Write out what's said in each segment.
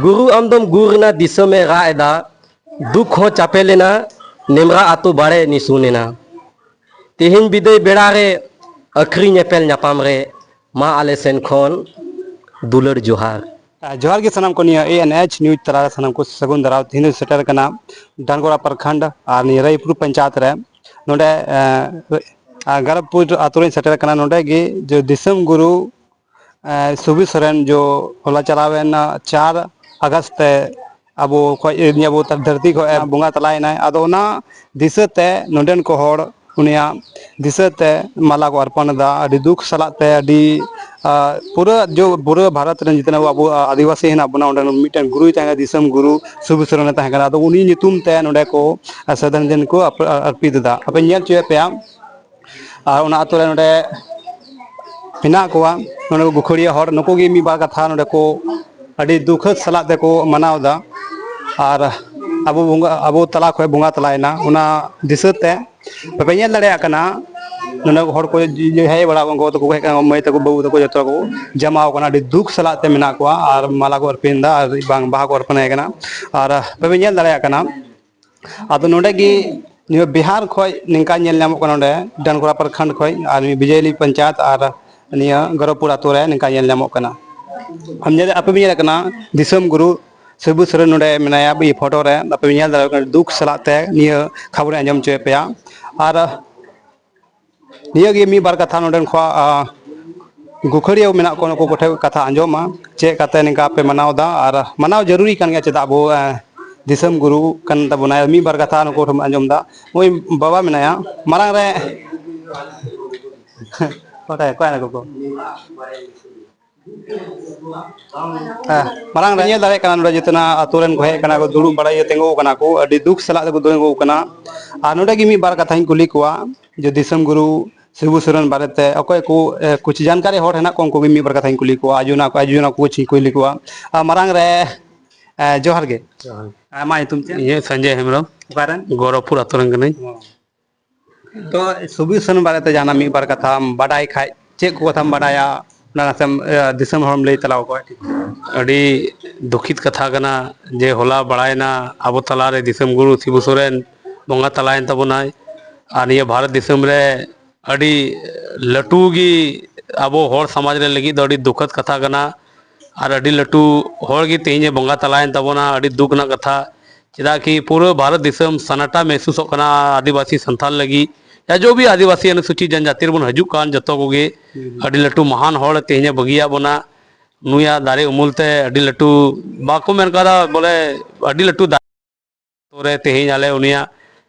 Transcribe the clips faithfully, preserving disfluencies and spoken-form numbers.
ᱜᱩᱨᱩ ᱟᱢᱫᱚᱢ ᱜᱩᱨ ᱮᱱᱟ, ᱫᱤᱥᱚᱢᱮ ᱨᱟᱜ ᱮᱫᱟ, ᱫᱩᱠ ᱦᱚᱸ ᱪᱟᱯᱮ ᱞᱮᱱᱟ, ᱱᱮᱢᱨᱟ ᱟᱛᱳ ᱵᱟᱲᱮ ᱱᱤᱥᱩᱱ ᱮᱱᱟ᱾ ᱛᱮᱦᱮᱧ ᱵᱤᱫᱟᱹᱭ ᱵᱮᱲᱟ ᱨᱮ ᱟᱹᱠᱷᱨᱤ ᱧᱮᱯᱮᱞ ᱧᱟᱯᱟᱢ ᱨᱮ ᱢᱟ ᱟᱞᱮ ᱥᱮᱱ ᱠᱷᱚᱱ ᱫᱩᱞᱟᱹᱲ ᱡᱚᱦᱟᱨ᱾ ᱟᱨ ᱡᱚᱦᱟᱨ ᱜᱮ ᱥᱟᱱᱟᱢ ᱠᱚ, ᱱᱤᱭᱟᱹ A N H news ᱛᱟᱞᱟ ᱨᱮ ᱥᱟᱱᱟᱢ ᱠᱚ ᱥᱟᱹᱜᱩᱱ ᱫᱟᱨᱟᱢ᱾ ᱛᱮᱦᱮᱧ ᱫᱚ ᱥᱮᱴᱮᱨ ᱠᱟᱱᱟ ᱰᱟᱱᱜᱚᱲᱟ ᱯᱨᱚᱠᱷᱚᱸᱰ ᱟᱨ ᱱᱤᱭᱟᱹ ᱨᱟᱭᱯᱩᱨ ᱯᱚᱧᱪᱟᱭᱮᱛ ᱨᱮ ᱱᱚᱰᱮ, ᱮ, ᱜᱚᱨᱚᱵᱽᱯᱩᱨ ᱟᱛᱳ ᱨᱮᱧ ᱥᱮᱴᱮᱨ ᱠᱟᱱᱟ᱾ ᱱᱚᱰᱮ ᱜᱮ ᱡᱮ ᱫᱤᱥᱚᱢ ᱜᱩᱨᱩ ᱮ, ᱥᱩᱵᱤᱨ ᱥᱚᱨᱮᱱ ᱡᱚ ᱦᱚᱞᱟ ᱪᱟᱞᱟᱣᱮᱱ ᱪᱟᱨ ᱟᱜᱚᱥᱴ ᱛᱮ ᱟᱵᱚ ᱠᱷᱚᱡ, ᱱᱤᱭᱟᱹ ᱟᱵᱚ ᱫᱷᱟᱹᱨᱛᱤ ᱠᱷᱚᱡ ᱮ ᱵᱚᱸᱜᱟ ᱛᱟᱞᱟᱭᱮᱱᱟᱭ᱾ ᱟᱫᱚ ᱚᱱᱟ ᱫᱤᱥᱟᱹ ᱛᱮ ᱱᱚᱰᱮᱱ ᱠᱚ ᱦᱚᱲ ᱩᱱᱤᱭᱟᱜ ᱫᱤᱥᱟᱹ ᱛᱮ ᱢᱟᱞᱟ ᱠᱚ ᱚᱨᱯᱚᱱ ᱮᱫᱟ᱾ ᱟᱹᱰᱤ ᱫᱩᱠ ᱥᱟᱞᱟᱜ ᱛᱮ ᱟᱹᱰᱤ, ᱟ, ᱯᱩᱨᱟᱹ ᱡᱚ, ᱯᱩᱨᱟᱹ ᱵᱷᱟᱨᱚᱛ ᱨᱮᱱ ᱡᱤᱛᱱᱟ ᱟᱵᱚ ᱟᱹᱫᱤᱵᱟᱹᱥᱤ ᱦᱮᱱᱟᱜ ᱵᱚᱱᱟ, ᱚᱸᱰᱮ ᱢᱤᱫᱴᱮᱱ ᱜᱩᱨᱩᱭ ᱛᱟᱦᱮᱸ ᱠᱟᱱᱟ, ᱫᱤᱥᱚᱢ ᱜᱩᱨᱩ ᱥᱩᱵᱤᱨ ᱥᱚᱨᱮᱱ ᱮ ᱛᱟᱦᱮᱸ ᱠᱟᱱᱟ᱾ ᱟᱫᱚ ᱩᱱᱤ ᱧᱩᱛᱩᱢ ᱛᱮ ᱱᱚᱰᱮ ᱠᱚ ᱥᱨᱟᱫᱷᱟᱧᱡᱚᱞᱤ ᱠᱚ ᱟᱨ-, ᱟᱨᱯᱤᱛ ᱮᱫᱟ᱾ ᱟᱯᱮ ᱧᱮᱞ ᱦᱚᱪᱚᱭᱮᱫ ᱯᱮᱭᱟ᱾ ᱟᱨ ᱚᱱᱟ ᱟᱛᱳ ᱨᱮ ᱱᱚᱰᱮ ᱢᱮᱱᱟᱜ ᱠᱚᱣᱟ, ᱱᱚᱰᱮ ᱠᱚ ᱜᱩᱠᱷᱟᱹᱲᱤᱭᱟᱹ ᱦᱚᱲ, ᱱᱩᱠᱩ ᱜᱮ ᱢᱤᱫ ᱵᱟᱨ ᱠᱟᱛᱷᱟ ᱱᱚᱰᱮ ᱠᱚ ᱟᱹᱰᱤ ᱫᱩᱠᱷᱟᱹᱛ ᱥᱟᱞᱟᱜ ᱛᱮᱠᱚ ᱢᱟᱱᱟᱣ ᱮᱫᱟ᱾ ᱟᱨ ᱟᱵᱚ ᱵᱚᱸᱜᱟ, ᱟᱵᱚ ᱛᱟᱞᱟ ᱠᱷᱚᱱ ᱵᱚᱸᱜᱟ ᱛᱟᱞᱟᱭᱮᱱᱟ, ᱚᱱᱟ ᱫᱤᱥᱟᱹ ᱛᱮ ᱵᱟᱯᱮ ᱧᱮᱞ ᱫᱟᱲᱮᱭᱟᱜ ᱠᱟᱱᱟ, ᱱᱚᱰᱮ ᱦᱚᱲ ᱠᱚ ᱦᱮᱡ ᱵᱟᱲᱟ, ᱩᱱᱠᱩ ᱫᱚᱠᱚ ᱦᱮᱡ ᱠᱟᱱᱟ, ᱢᱟᱹᱭ ᱛᱟᱠᱚ, ᱵᱟᱹᱵᱩ ᱛᱟᱠᱚ ᱡᱚᱛᱚ ᱠᱚ ᱡᱟᱢᱟᱣ ᱠᱟᱱᱟ, ᱟᱹᱰᱤ ᱫᱩᱠ ᱥᱟᱞᱟᱜ ᱛᱮ ᱢᱮᱱᱟᱜ ᱠᱚᱣᱟ ᱟᱨ ᱢᱟᱞᱟ ᱠᱚ ᱟᱨᱯᱟᱱ ᱮᱫᱟ ᱟᱨ ᱵᱟᱝ ᱵᱟᱦᱟ ᱠᱚ ᱟᱨᱯᱟᱱ ᱟᱭ ᱠᱟᱱᱟ᱾ ᱟᱨ ᱵᱟᱯᱮ ᱧᱮᱞ ᱫᱟᱲᱮᱭᱟᱜ ᱠᱟᱱᱟ, ᱟᱫᱚ ᱱᱚᱰᱮ ᱜᱮ ᱱᱤᱭᱟᱹ ᱵᱤᱦᱟᱨ ᱠᱷᱚᱡ ᱱᱤᱝᱠᱟ ᱧᱮᱞ ᱧᱟᱢᱚᱜ ᱠᱟᱱᱟ, ᱱᱚᱰᱮ ᱰᱟᱱᱜᱚᱲᱟ ᱯᱨᱚᱠᱷᱚᱸᱰ ᱠᱷᱚᱡ ᱟᱨ ᱱᱤᱭᱟᱹ ᱵᱤᱡᱚᱭᱞᱤ ᱯᱚᱧᱪᱟᱭᱮᱛ ᱟᱨ ᱱᱤᱭᱟᱹ ᱜᱚᱨᱚᱵᱽᱯᱩᱨ ᱟᱛᱳ ᱨᱮ ᱱᱤᱝᱠᱟ ᱧᱮᱞ ᱧᱟᱢᱚᱜ ᱠᱟᱱᱟ᱾ ᱟᱢ ᱧᱮᱞ, ᱟᱯᱮ ᱯᱮ ᱧᱮᱞᱮᱫ ᱠᱟᱱᱟ ᱫᱤᱥᱚᱢ ᱜᱩᱨᱩ ᱥᱤᱵᱩ ᱥᱚᱨᱮᱱ ᱱᱚᱰᱮ ᱢᱮᱱᱟᱭᱟ, ᱤᱭᱟᱹ ᱯᱷᱳᱴᱳ ᱨᱮ ᱟᱯᱮ ᱯᱮ ᱧᱮᱞ ᱫᱟᱲᱮᱭᱟᱜ ᱠᱟᱱᱟ, ᱫᱩᱠ ᱥᱟᱞᱟᱜ ᱛᱮ ᱱᱤᱭᱟᱹ ᱠᱷᱚᱵᱚᱨᱤᱧ ᱟᱸᱡᱚᱢ ᱦᱚᱪᱚᱭᱮᱫ ᱯᱮᱭᱟ᱾ ᱟᱨ ᱱᱤᱭᱟᱹ ᱜᱮ ᱢᱤᱫ ᱵᱟᱨ ᱠᱟᱛᱷᱟ ᱱᱚᱰᱮᱱ ᱠᱚᱣᱟᱜ, ᱟ, ᱜᱩᱠᱷᱟᱹᱲᱤᱭᱟᱹ ᱢᱮᱱᱟᱜ ᱠᱚ, ᱱᱩᱠᱩ ᱠᱚᱴᱷᱮᱱ ᱠᱟᱛᱷᱟ ᱟᱸᱡᱚᱢᱟ, ᱪᱮᱫ ᱠᱟᱛᱮ ᱱᱤᱝᱠᱟ ᱯᱮ ᱢᱟᱱᱟᱣ ᱮᱫᱟ᱾ ᱟᱨ ᱢᱟᱱᱟᱣ ᱡᱟᱹᱨᱩᱨᱤ ᱠᱟᱱ ᱜᱮᱭᱟ, ᱪᱮᱫᱟᱜ ᱟᱵᱚ, ᱟ, ᱫᱤᱥᱚᱢ ᱜᱩᱨᱩ ᱠᱟᱱ ᱛᱟᱵᱚᱱᱟᱭ᱾ ᱢᱤᱫ ᱵᱟᱨ ᱠᱟᱛᱷᱟ ᱱᱩᱠᱩ ᱴᱷᱮᱱ ᱟᱸᱡᱚᱢ ᱮᱫᱟ᱾ ᱱᱩᱭ ᱵᱟᱵᱟ ᱢᱮᱱᱟᱭᱟ ᱢᱟᱨᱟᱝ ᱨᱮ, ᱚᱠᱚᱭ, ᱚᱠᱚᱭ ᱱᱩᱠᱩ ᱠᱚ? ᱦᱮᱸ, ᱢᱟᱨᱟᱝ ᱨᱮ ᱧᱮᱞ ᱫᱟᱲᱮᱭᱟᱜ ᱠᱟᱱᱟ, ᱱᱚᱰᱮ ᱡᱚᱛᱚᱱᱟᱜ ᱟᱛᱳ ᱨᱮᱱ ᱠᱚ ᱦᱮᱡ ᱟᱠᱟᱱᱟ ᱠᱚ, ᱫᱩᱲᱩᱵ ᱵᱟᱲᱟ, ᱤᱭᱟᱹ, ᱛᱤᱸᱜᱩ ᱟᱠᱟᱱᱟ ᱠᱚ, ᱟᱹᱰᱤ ᱫᱩᱠ ᱥᱟᱞᱟᱜ ᱛᱮᱠᱚ ᱛᱤᱸᱜᱩ ᱟᱠᱟᱱᱟ᱾ ᱟᱨ ᱱᱚᱰᱮ ᱜᱮ ᱢᱤᱫ ᱵᱟᱨ ᱠᱟᱛᱷᱟᱧ ᱠᱩᱞᱤ ᱠᱚᱣᱟ ᱡᱮ ᱫᱤᱥᱚᱢ ᱜᱩᱨᱩ ᱥᱤᱵᱩ ᱥᱚᱨᱮᱱ ᱵᱟᱨᱮᱛᱮ ᱚᱠᱚᱭ ᱠᱚ, ᱮ, ᱠᱩᱪ ᱡᱟᱱᱠᱟᱨᱤ ᱦᱚᱲ ᱦᱮᱱᱟᱜ ᱠᱚᱣᱟ, ᱩᱱᱠᱩ ᱜᱮ ᱢᱤᱫ ᱵᱟᱨ ᱠᱟᱛᱷᱟᱧ ᱠᱩᱞᱤ ᱠᱚᱣᱟ, ᱟᱡᱚᱱᱟ ᱠᱚ, ᱟᱡᱚᱱᱟ ᱠᱚ ᱠᱩᱪ ᱠᱩᱞᱤ ᱠᱚᱣᱟ᱾ ᱟᱨ ᱢᱟᱨᱟᱝ ᱨᱮ, ᱮ, ᱡᱚᱦᱟᱨ ᱜᱮ᱾ ᱡᱚᱦᱟᱨ᱾ ᱟᱢᱟᱜ ᱧᱩᱛᱩᱢ ᱪᱮᱫ? ᱤᱧ ᱥᱚᱧᱡᱚᱭ ᱦᱮᱢᱵᱨᱚᱢ᱾ ᱚᱠᱟᱨᱮᱱ? ᱜᱚᱨᱚᱵᱽᱯᱩᱨ ᱟᱛᱳ ᱨᱮᱱ ᱠᱟᱹᱱᱟᱹᱧ᱾ ᱚ᱾ ᱛᱚ, ᱥᱩᱵᱤᱨ ᱥᱚᱨᱮᱱ ᱵᱟᱨᱮᱛᱮ ᱡᱟᱦᱟᱱᱟᱜ ᱢᱤᱫ ᱵᱟᱨ ᱠᱟᱛᱷᱟᱢ ᱵᱟᱰᱟᱭ ᱠᱷᱟᱡ, ᱪᱮᱫ ᱠᱚ ᱠᱟᱛᱷᱟᱢ ᱵᱟᱰᱟᱭᱟ? ᱚᱱᱟ ᱱᱟᱥᱮᱢ, ᱮ, ᱫᱤᱥᱚᱢ ᱦᱚᱲᱮᱢ ᱞᱟᱹᱭ ᱛᱟᱞᱟᱣ ᱠᱚᱣᱟ? ᱟᱹᱰᱤ ᱫᱩᱠᱷᱤᱛ ᱠᱟᱛᱷᱟ ᱠᱟᱱᱟ ᱡᱮ ᱦᱚᱞᱟ ᱵᱟᱲᱟᱭᱮᱱᱟ ᱟᱵᱚ ᱛᱟᱞᱟᱨᱮ ᱫᱤᱥᱚᱢ ᱜᱩᱨᱩ ᱥᱤᱵᱩ ᱥᱚᱨᱮᱱ ᱵᱚᱸᱜᱟ ᱛᱟᱞᱟᱭᱮᱱ ᱛᱟᱵᱚᱱᱟᱭ᱾ ᱟᱨ ᱱᱤᱭᱟᱹ ᱵᱷᱟᱨᱚᱛ ᱫᱤᱥᱚᱢ ᱨᱮ ᱟᱹᱰᱤ ᱞᱟᱹᱴᱩ ᱜᱮ ᱟᱵᱚ ᱦᱚᱲ ᱥᱚᱢᱟᱡᱽ ᱨᱮ ᱞᱟᱹᱜᱤᱫ ᱫᱚ ᱟᱹᱰᱤ ᱫᱩᱠᱷᱚᱫ ᱠᱟᱛᱷᱟ ᱠᱟᱱᱟ᱾ ᱟᱨ ᱟᱹᱰᱤ ᱞᱟᱹᱴᱩ ᱦᱚᱲ ᱜᱮ ᱛᱮᱦᱮᱧ ᱮ ᱵᱚᱸᱜᱟ ᱛᱟᱞᱟᱭᱮᱱ ᱛᱟᱵᱚᱱᱟ, ᱟᱹᱰᱤ ᱫᱩᱠ ᱨᱮᱱᱟᱜ ᱠᱟᱛᱷᱟ᱾ ᱪᱮᱫᱟᱜ ᱠᱤ ᱯᱩᱨᱟᱹ ᱵᱷᱟᱨᱚᱛ ᱫᱤᱥᱚᱢ ᱥᱟᱱᱟᱴᱟ ᱢᱮᱦᱥᱩᱥᱚᱜ ᱠᱟᱱᱟ ᱟᱹᱫᱤᱵᱟᱹᱥᱤ ᱥᱟᱱᱛᱟᱞ ᱞᱟᱹᱜᱤᱫ, ᱭᱟ ᱡᱚ ᱵᱷᱤ ᱟᱹᱫᱤᱵᱟᱹᱥᱤ ᱚᱱᱩᱥᱩᱪᱤ ᱡᱚᱱᱡᱟᱛᱤ ᱨᱮᱵᱚᱱ ᱦᱤᱡᱩᱜ ᱠᱟᱱ ᱡᱚᱛᱚ ᱠᱚᱜᱮ᱾ ᱦᱩᱸ᱾ ᱟᱹᱰᱤ ᱞᱟᱹᱴᱩ ᱢᱚᱦᱟᱱ ᱦᱚᱲ ᱛᱮᱦᱮᱧ ᱮ ᱵᱟᱹᱜᱤᱭᱟᱜ ᱵᱚᱱᱟ᱾ ᱱᱩᱭᱟᱜ ᱫᱟᱨᱮ ᱩᱢᱩᱞ ᱛᱮ ᱟᱹᱰᱤ ᱞᱟᱹᱴᱩ, ᱵᱟᱠᱚ ᱢᱮᱱ ᱠᱟᱫᱟ ᱵᱚᱞᱮ, ᱟᱹᱰᱤ ᱞᱟᱹᱴᱩ ᱫᱟᱨᱮ ᱨᱮ ᱛᱮᱦᱮᱧ ᱟᱞᱮ ᱩᱱᱤᱭᱟᱜ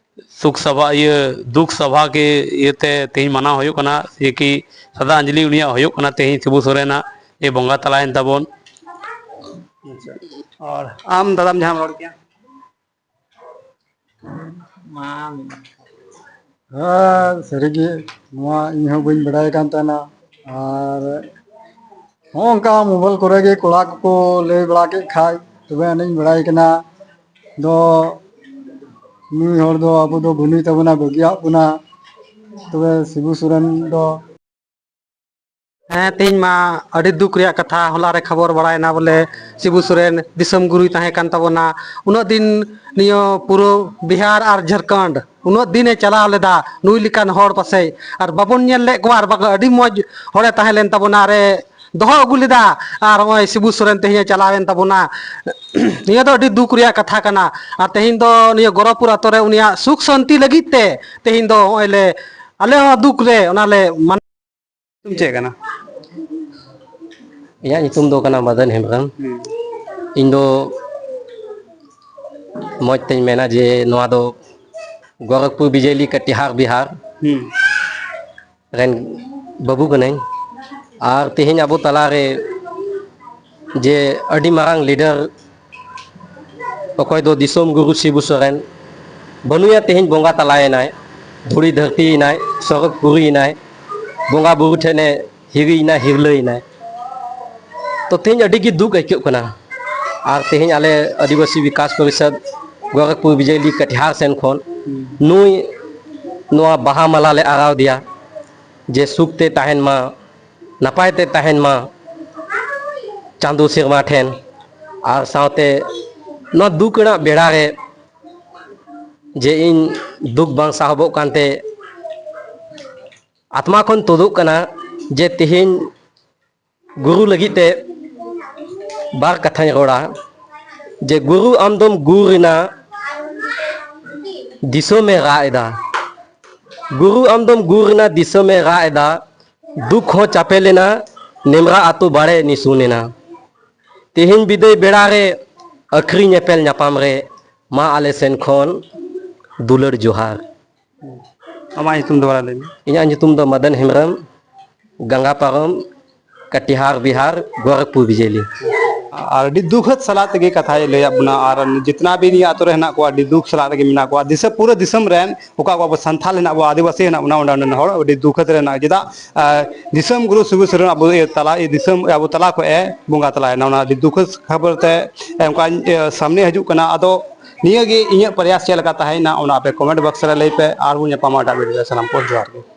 ᱥᱩᱠ ᱥᱚᱵᱷᱟ, ᱤᱭᱟᱹ, ᱫᱩᱠ ᱥᱚᱵᱷᱟ ᱠᱮ ᱤᱭᱟᱹᱛᱮ ᱛᱮᱦᱮᱧ ᱢᱟᱱᱟᱣ ᱦᱩᱭᱩᱜ ᱠᱟᱱᱟ, ᱡᱮ ᱠᱤ ᱥᱨᱟᱫᱷᱟᱧᱡᱚᱞᱤ ᱩᱱᱤᱭᱟᱜ ᱦᱩᱭᱩᱜ ᱠᱟᱱᱟ ᱛᱮᱦᱮᱧ ᱥᱤᱵᱩ ᱥᱚᱨᱮᱱᱟᱜ ᱡᱮ ᱵᱚᱸᱜᱟ ᱛᱟᱞᱟᱭᱮᱱ ᱛᱟᱵᱚᱱ᱾ ᱟᱪᱪᱷᱟ᱾ ᱟᱨ ᱟᱢ ᱫᱟᱫᱟᱢ ᱡᱟᱦᱟᱸᱢ ᱨᱚᱲ ᱠᱮᱭᱟ? ᱢᱟ ᱦᱮᱸ, ᱥᱟᱹᱨᱤᱜᱮ ᱱᱚᱣᱟ ᱤᱧ ᱦᱚᱸ ᱵᱟᱹᱧ ᱵᱟᱲᱟᱭ ᱠᱟᱱ ᱛᱟᱦᱮᱱᱟ᱾ ᱟᱨ ᱦᱚᱸ ᱚᱱᱠᱟ ᱢᱳᱵᱟᱭᱤᱞ ᱠᱚᱨᱮ ᱜᱮ ᱠᱚᱲᱟ ᱠᱚᱠᱚ ᱞᱟᱹᱭ ᱵᱟᱲᱟ ᱠᱮᱫ ᱠᱷᱟᱡ ᱛᱚᱵᱮ ᱟᱹᱱᱤᱡ ᱵᱟᱲᱟᱭ ᱠᱟᱱᱟ᱾ ᱫᱚ ᱱᱩᱭ ᱦᱚᱲ ᱫᱚ ᱟᱵᱚ ᱫᱚ ᱵᱟᱹᱱᱩᱭ ᱛᱟᱵᱚᱱᱟ, ᱵᱟᱹᱜᱤᱭᱟᱜ ᱵᱚᱱᱟ᱾ ᱛᱚᱵᱮ ᱥᱤᱵᱩ ᱥᱚᱨᱮᱱ ᱫᱚ ᱦᱮᱸ, ᱛᱮᱦᱮᱧ ᱢᱟ ᱟᱹᱰᱤ ᱫᱩᱠ ᱨᱮᱭᱟᱜ ᱠᱟᱛᱷᱟ, ᱦᱚᱞᱟ ᱨᱮ ᱠᱷᱚᱵᱚᱨ ᱵᱟᱲᱟᱭᱮᱱᱟ ᱵᱚᱞᱮ ᱥᱤᱵᱩ ᱥᱚᱨᱮᱱ ᱫᱤᱥᱚᱢ ᱜᱩᱨᱩᱭ ᱛᱟᱦᱮᱸ ᱠᱟᱱ ᱛᱟᱵᱚᱱᱟ᱾ ᱩᱱᱟᱹᱜ ᱫᱤᱱ ᱱᱤᱭᱟᱹ ᱯᱩᱨᱟᱹ ᱵᱤᱦᱟᱨ ᱟᱨ ᱡᱷᱟᱲᱠᱷᱚᱸᱰ ᱩᱱᱟᱹᱜ ᱫᱤᱱᱮ ᱪᱟᱞᱟᱣ ᱞᱮᱫᱟ, ᱱᱩᱭ ᱞᱮᱠᱟᱱ ᱦᱚᱲ ᱯᱟᱥᱮᱡ ᱟᱨ ᱵᱟᱵᱚᱱ ᱧᱮᱞ ᱞᱮᱫ ᱠᱚᱣᱟ᱾ ᱟᱨ ᱵᱟᱝ ᱟᱹᱰᱤ ᱢᱚᱡᱽ ᱦᱚᱲᱮ ᱛᱟᱦᱮᱸ ᱞᱮᱱ ᱛᱟᱵᱚᱱᱟ, ᱟᱨᱮ ᱫᱚᱦᱚ ᱟᱹᱜᱩ ᱞᱮᱫᱟ᱾ ᱟᱨ ᱱᱚᱜᱼᱚᱭ ᱥᱤᱵᱩ ᱥᱚᱨᱮᱱ ᱛᱮᱦᱮᱧᱮ ᱪᱟᱞᱟᱣᱮᱱ ᱛᱟᱵᱚᱱᱟ᱾ ᱱᱤᱭᱟᱹ ᱫᱚ ᱟᱹᱰᱤ ᱫᱩᱠ ᱨᱮᱭᱟᱜ ᱠᱟᱛᱷᱟ ᱠᱟᱱᱟ᱾ ᱟᱨ ᱛᱮᱦᱮᱧ ᱫᱚ ᱱᱤᱭᱟᱹ ᱜᱚᱨᱚᱵᱽᱯᱩᱨ ᱟᱛᱳ ᱨᱮ ᱩᱱᱤᱭᱟᱜ ᱥᱩᱠ ᱥᱟᱱᱛᱤ ᱞᱟᱹᱜᱤᱫ ᱛᱮ ᱛᱮᱦᱮᱧ ᱫᱚ ᱱᱚᱜᱼᱚᱭ ᱞᱮ, ᱟᱞᱮ ᱦᱚᱸ ᱫᱩᱠ ᱨᱮ ᱚᱱᱟ ᱞᱮ ᱢᱟᱱᱟᱣ᱾ ᱧᱩᱛᱩᱢ ᱪᱮᱫ ᱠᱟᱱᱟ? ᱤᱧᱟᱹᱜ ᱧᱩᱛᱩᱢ ᱫᱚ ᱠᱟᱱᱟ ᱢᱟᱫᱟᱱ ᱦᱮᱢᱵᱨᱚᱢ᱾ ᱦᱩᱸ᱾ ᱤᱧ ᱫᱚ ᱢᱚᱡᱽ ᱛᱮᱧ ᱢᱮᱱᱟ ᱡᱮ ᱱᱚᱣᱟ ᱫᱚ ᱜᱳᱨᱚᱠᱷᱯᱩᱨ ᱵᱤᱡᱚᱭᱞᱤ ᱠᱟᱴᱤᱦᱟᱨ ᱵᱤᱦᱟᱨ ᱦᱩᱸ᱾ ᱨᱮᱱ ᱵᱟᱹᱵᱩ ᱠᱟᱹᱱᱟᱹᱧ᱾ ᱟᱨ ᱛᱮᱦᱮᱧ ᱟᱵᱚ ᱛᱟᱞᱟᱨᱮ ᱡᱮ ᱟᱹᱰᱤ ᱢᱟᱨᱟᱝ ᱞᱤᱰᱟᱨ, ᱚᱠᱚᱭ ᱫᱚ ᱫᱤᱥᱚᱢ ᱜᱩᱨᱩ ᱥᱤᱵᱩ ᱥᱚᱨᱮᱱ, ᱵᱟᱹᱱᱩᱭᱟ, ᱛᱮᱦᱮᱧ ᱵᱚᱸᱜᱟ ᱛᱟᱞᱟᱭᱮᱱᱟᱭ, ᱫᱷᱩᱲᱤ ᱫᱷᱟᱹᱨᱛᱤᱭᱮᱱᱟᱭ, ᱥᱚᱨᱚᱜᱽ ᱯᱩᱨᱤᱭᱮᱱᱟᱭ, ᱵᱚᱸᱜᱟ ᱵᱩᱨᱩ ᱴᱷᱮᱱᱮ ᱦᱤᱨᱤᱭᱮᱱᱟ, ᱦᱤᱨᱞᱟᱹᱭᱮᱱᱟᱭ᱾ ᱛᱚ ᱛᱮᱦᱮᱧ ᱟᱹᱰᱤ ᱜᱮ ᱫᱩᱠ ᱟᱹᱭᱠᱟᱹᱜ ᱠᱟᱱᱟ᱾ ᱟᱨ ᱛᱮᱦᱮᱧ ᱟᱞᱮ ᱟᱹᱫᱤᱵᱟᱹᱥᱤ ᱵᱤᱠᱟᱥ ᱯᱚᱨᱤᱥᱚᱫᱽ ᱜᱳᱨᱚᱠᱷᱯᱩᱨ ᱵᱤᱡᱚᱭᱞᱤ ᱠᱟᱴᱤᱦᱟᱨ ᱥᱮᱱ ᱠᱷᱚᱱ ᱦᱩᱸ᱾ ᱱᱩᱭ ᱱᱚᱣᱟ ᱵᱟᱦᱟ ᱢᱟᱞᱟ ᱞᱮ ᱟᱨᱟᱣ ᱫᱮᱭᱟ, ᱡᱮ ᱥᱩᱠ ᱛᱮ ᱛᱟᱦᱮᱱ ᱢᱟ, ᱱᱟᱯᱟᱭ ᱛᱮ ᱛᱟᱦᱮᱱ ᱢᱟ ᱪᱟᱸᱫᱚ ᱥᱮᱨᱢᱟ ᱴᱷᱮᱱ᱾ ᱟᱨ ᱥᱟᱶᱛᱮ ᱱᱚᱣᱟ ᱫᱩᱠ ᱨᱮᱱᱟᱜ ᱵᱮᱲᱟ ᱨᱮ ᱡᱮ ᱤᱧ ᱫᱩᱠ ᱵᱟᱝ ᱥᱟᱦᱚᱵᱚᱜ ᱠᱟᱱᱛᱮ ᱟᱛᱢᱟ ᱠᱷᱚᱱ ᱛᱩᱫᱩᱜ ᱠᱟᱱᱟ, ᱡᱮ ᱛᱮᱦᱮᱧ ᱜᱩᱨᱩ ᱞᱟᱹᱜᱤᱫ ᱛᱮ ᱵᱟᱨ ᱠᱟᱛᱷᱟᱧ ᱨᱚᱲᱟ, ᱡᱮ ᱜᱩᱨᱩ ᱟᱢ ᱫᱚᱢ ᱜᱩᱨ ᱮᱱᱟ, ᱫᱤᱥᱚᱢᱮ ᱨᱟᱜ ᱮᱫᱟ᱾ ᱜᱩᱨᱩ ᱟᱢ ᱫᱚᱢ ᱜᱩᱨ ᱮᱱᱟ, ᱫᱤᱥᱚᱢᱮ ᱨᱟᱜ ᱮᱫᱟ᱾ ᱫᱩᱠ ᱦᱚᱸ ᱪᱟᱯᱮ ᱞᱮᱱᱟ, ᱱᱮᱢᱨᱟ ᱟᱛᱳ ᱵᱟᱲᱮ ᱱᱤᱥᱩᱱ ᱮᱱᱟ᱾ ᱛᱮᱦᱮᱧ ᱵᱤᱫᱟᱹᱭ ᱵᱮᱲᱟ ᱨᱮ, ᱟᱹᱠᱷᱨᱤ ᱧᱮᱯᱮᱞ ᱧᱟᱯᱟᱢ ᱨᱮ, ᱢᱟ ᱟᱞᱮ ᱥᱮᱱ ᱠᱷᱚᱱ ᱫᱩᱞᱟᱹᱲ ᱡᱚᱦᱟᱨ᱾ ᱟᱢᱟᱜ ᱧᱩᱛᱩᱢ ᱫᱚ ᱵᱟᱲᱟᱭ ᱞᱟᱹᱭ ᱢᱮ᱾ ᱤᱧᱟᱹᱜ ᱧᱩᱛᱩᱢ ᱫᱚ ᱢᱚᱫᱚᱱ ᱦᱮᱢᱵᱨᱚᱢ, ᱜᱟᱝᱜᱟ ᱯᱟᱨᱚᱢ, ᱠᱟᱴᱤᱦᱟᱨ ᱵᱤᱦᱟᱨ, ᱜᱳᱨᱚᱠᱷᱯᱩᱨ ᱵᱤᱡᱮᱞᱤ᱾ ᱟᱨ ᱟᱹᱰᱤ ᱫᱩᱠᱷᱟᱹᱛ ᱥᱟᱞᱟᱜ ᱛᱮᱜᱮ ᱠᱟᱛᱷᱟᱭ ᱞᱟᱹᱭᱟᱫ ᱵᱚᱱᱟ, ᱟᱨ ᱡᱤᱛᱱᱟ ᱵᱤ ᱱᱤᱭᱟᱹ ᱟᱛᱳ ᱨᱮ ᱦᱮᱱᱟᱜ ᱠᱚᱣᱟ, ᱟᱹᱰᱤ ᱫᱩᱠ ᱥᱟᱞᱟᱜ ᱨᱮᱜᱮ ᱢᱮᱱᱟᱜ ᱠᱚᱣᱟ᱾ ᱫᱤᱥᱚᱢ, ᱯᱩᱨᱟᱹ ᱫᱤᱥᱚᱢ ᱨᱮᱱ ᱚᱠᱟ ᱠᱚ ᱟᱵᱚ ᱥᱟᱱᱛᱷᱟᱞ ᱦᱮᱱᱟᱜ ᱵᱚᱱᱟ, ᱟᱹᱫᱤᱵᱟᱹᱥᱤ ᱦᱮᱱᱟᱜ ᱵᱚᱱᱟ, ᱚᱸᱰᱮ ᱚᱸᱰᱮᱱ ᱦᱚᱲ ᱟᱹᱰᱤ ᱫᱩᱠᱷᱟᱹᱛ ᱨᱮ ᱦᱮᱱᱟᱜ, ᱪᱮᱫᱟᱜ, ᱟᱨ ᱫᱤᱥᱚᱢ ᱜᱩᱨᱩ ᱥᱤᱵᱩ ᱥᱚᱨᱮᱱ ᱟᱵᱚ ᱤᱭᱟᱹ ᱛᱟᱞᱟ, ᱤᱭᱟᱹ ᱫᱤᱥᱚᱢ ᱟᱵᱚ ᱛᱟᱞᱟ ᱠᱷᱚᱱ ᱮ ᱵᱚᱸᱜᱟ ᱛᱟᱞᱟᱭᱮᱱᱟ, ᱚᱱᱟ ᱟᱹᱰᱤ ᱫᱩᱠᱷᱟᱹᱛ ᱠᱷᱚᱵᱚᱨ ᱛᱮ ᱚᱱᱠᱟ, ᱤᱭᱟᱹ, ᱥᱟᱢᱱᱮ ᱦᱤᱡᱩᱜ ᱠᱟᱱᱟ᱾ ᱟᱫᱚ ᱱᱤᱭᱟᱹ ᱜᱮ ᱤᱧᱟᱹᱜ ᱯᱨᱚᱭᱟᱥ ᱪᱮᱫ ᱞᱮᱠᱟ ᱛᱟᱦᱮᱸᱭᱮᱱᱟ, ᱚᱱᱟ ᱟᱯᱮ ᱠᱚᱢᱮᱱᱴ ᱵᱚᱠᱥ ᱨᱮ ᱞᱟᱹᱭ ᱯᱮ᱾ ᱟᱨ ᱵᱚᱱ ᱧᱟᱯᱟᱢᱟ ᱮᱴᱟᱜ ᱵᱷᱤᱰᱤᱭᱳ ᱨᱮ᱾ ᱥᱟᱱᱟᱢ ᱠᱚ ᱡᱚᱦᱟᱨ ᱜᱮ᱾